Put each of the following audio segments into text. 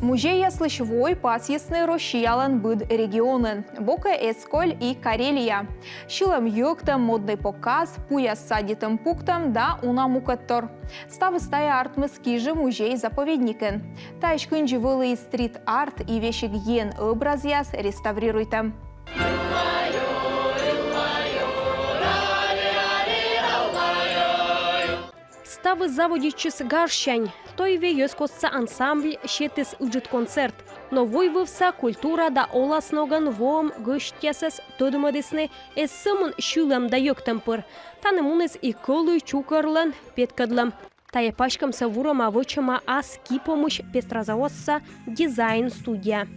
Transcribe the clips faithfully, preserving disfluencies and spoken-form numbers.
Музейяслысь вой пасйисны Россиялӧн быд регионын. Бокӧ эз коль и Карелия. Сьылӧм-йӧктӧм, моднӧй показ, пуяс садитӧм, пуктӧм да уна мукӧдтор. Ставыс тайӧ артмис Кижи музей-заповедникын. Таысь кындзи вӧлі и стрит-арт, и весиг ен ӧбразъяс реставрируйтӧм. Ставыс заводитчис гажсянь. Тӧйве йӧзкостса ансамбль сетіс ыджыд концерт. Но войвывса культура да оласногӧн воӧм гӧсьтъясӧс тӧдмӧдісны эз сӧмын сьылӧм да йӧктӧм пыр. Тані муніс и кӧлуй чукӧрлӧн петкӧдлӧм. Тайӧ паськӧмсӧ вурӧма-вӧчӧма ас ки помысь Петрозаводскса дизайн студия.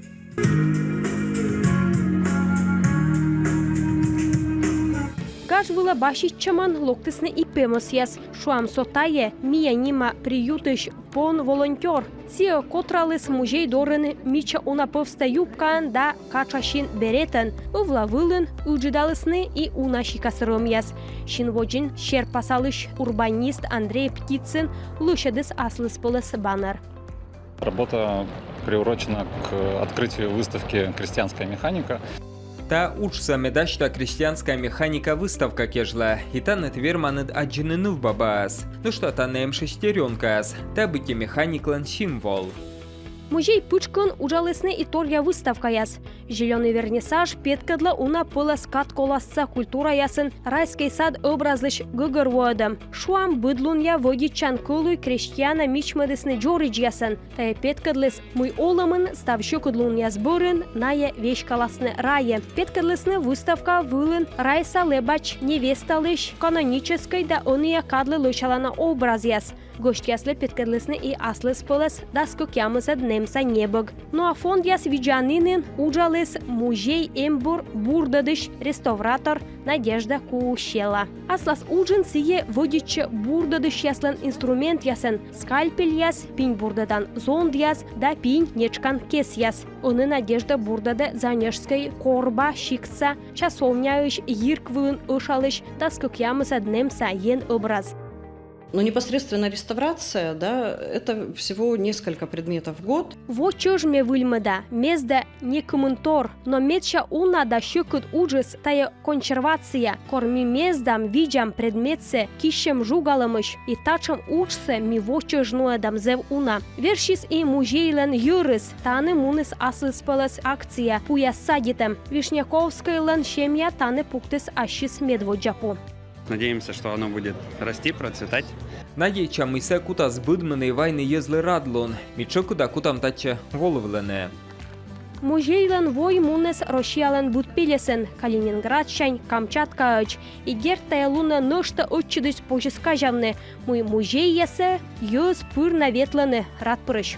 Гаж вылӧ баситчӧмӧн локтісны и пемӧсъяс. Шуам, со тайӧ Мия нима приютысь пон волонтёр. Сійӧ котраліс музей дорын мича уна пӧвста юбкаӧн да катшасин беретӧн. Ывла вылын ыджыдалісны и уна сикас рӧмъяс. Син водзын серпасалысь урбанист Андрей Птицын лӧсьӧдіс аслыспӧлӧс баннер. Работа приурочена к открытию выставки «Крестьянская механика». Та уджсӧ ме дасьта «Крестьянская механика» выставка кежлӧ. И тані верманныд аддзыны нывбабаӧс. Нӧшта тані эм шестерёнкаыс. Та быттьӧ механиклӧн символ. Музей пытшкын уджалісны и торъя выставкаяс. «Зелёный вернисаж» петкӧдлӧ уна пӧлӧс кадколасса культураясын райский сад ӧбразлысь гӧгӧрвоӧдӧм. Шуам, быдлунъя вӧдитчан кӧлуй крестьяна мичмӧдісны дзоридзьясӧн. Тайӧ петкӧдліс, мый олӧмын став сьӧкыдлунъяс бӧрын найӧ веськаласны райӧ. Петкӧдлісны выставка вылын райса лэбач невесталысь каноническӧй да ӧнія кадлы лӧсялана образъяс. Гӧсьтъяслы петкӧдлісны и аслыспӧлӧс дас кӧкъямысӧд нэмса небӧг. Ну а фондъяс видзанінын уджаліс музей эмбур бурдӧдысь, реставратор Надежда Куусела. Аслас уджын сійӧ вӧдитчӧ бурдӧдысьяслӧн инструментъясӧн: скальпельяс, пинь бурдӧдан зондъяс да пинь нетшкан кесъяс. Ӧні Надежда бурдӧдӧ Занежскӧй Корба сиктса часовняысь йирк вылын ӧшалысь дас кӧкъямысӧд нэмса ен ӧбраз. Но непосредственно реставрация, да, это всего несколько предметов в год. Во чӧж ме выльмӧда, мезда некымын тор, но медся уна да сьӧкыд уджыс — тайӧ консервация, кор ми мездам, видзам предметсӧ киссьӧм жугалӧмысь, и татшӧм уджсӧ ми во чӧж нуӧдам зэв уна. Версис и музейлӧн йӧрыс. Тані муніс аслыспӧлӧс акция — пуяс садитӧм. Вишняковскӧйлӧн семья тані пуктіс ассьыс медводдза пу. Надеемся, что оно будет расти, процветать. Надейтчам, мый сійӧ кутас быдмыны и вайны йӧзлы радлун. Ми тшӧкыда кутам татчӧ волывлыны. Музейлӧн вой муніс Россиялӧн быд пельӧсын, Калининградсянь Камчаткаӧдз. И дерт, тайӧ лунӧ нӧшта ӧтчыдысь позис казявны, мый музейясӧ йӧз пыр на ветлӧны радпырысь.